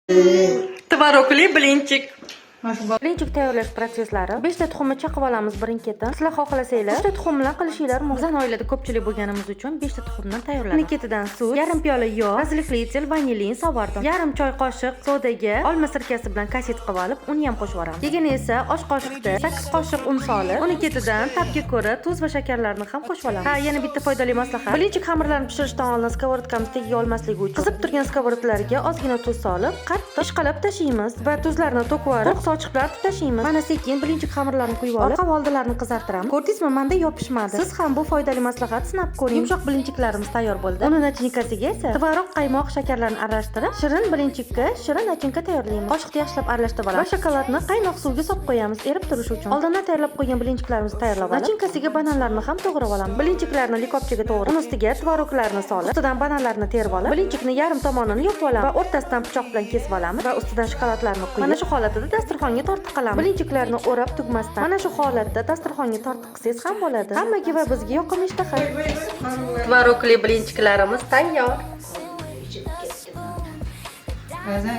Творогli блинчик. Mana shu. Блинчик tayyorlash protsesslari: 5 ta tuxumni chaqib olamiz birin-ketin. Sizlar xohlasanglar, 3 ta tuxum bilan qilishinglar mumkin. Bizani oilada ko'pchilik bo'lganimiz uchun 5 ta tuxumdan tayyorlanadi. Uni ketidan sut, yarim piyola yog', разрыхлитель, vanilin sovardim. Yarim choy qoshiq sodaga olma sirkasi bilan кассить qilib olib, uni ham qo'shib yuboramiz. Keyin esa osh qoshiqda 8 qoshiq un solib, uni ketidan ta'bga ko'ra tuz va shakarlarni ham qo'shib olamiz. Ha, yana bitta foydali maslahat. Блинчик xamirlarini pishirishdan oldin сковородка miz tagiga olmasligi uchun qizib turgan сковородка larga ozgina tuz solib, qattiq ishqalab tashlaymiz va tuzlarni to'kib yuborib, sochiqlar artib tashlaymiz. Mana sekin блинчик xamirlarini quyib olib, orqa va oldilarini qizartiramiz. Ko'rdingizmi, menda yopishmadi. Siz ham bu foydali maslahat sinab ko'ring. Yumshoq блинчик larimiz tayyor bo'ldi. Uni начинка siga esa tvorog, qaymoq, shakarlarni aralashtirib, shirin блинчик ka shirin начинка tayyorlaymiz. Qoshiqda yaxshilab aralashtirib olamiz va shokoladni qaynoq suvga solib qo'yamiz, erib turishi uchun. Oldindan tayyorlab qo'ygan блинчик larimizni tayyorlab olib, начинка siga bananlarni ham to'g'rab olamiz. Блинчик larni likopchaga to'g'rab, uni ustiga творог larni solib, ustidan bananlarni terib olib, блинчик ni yarim tomonini yopib olamiz va o'rtasidan pichoq bilan kesib olamiz va ustidan shokoladlarni quyib, mana shu holatida dasturxonga tortiq qilamiz. Блинчик larni o'rab tugmasdan, mana shu holatda dasturxonga tortiq qilsangiz ham bo'ladi. Hammaga va bizga yoqimli ishtaha. Творогli блинчик larimiz tayyor. Ba'zan.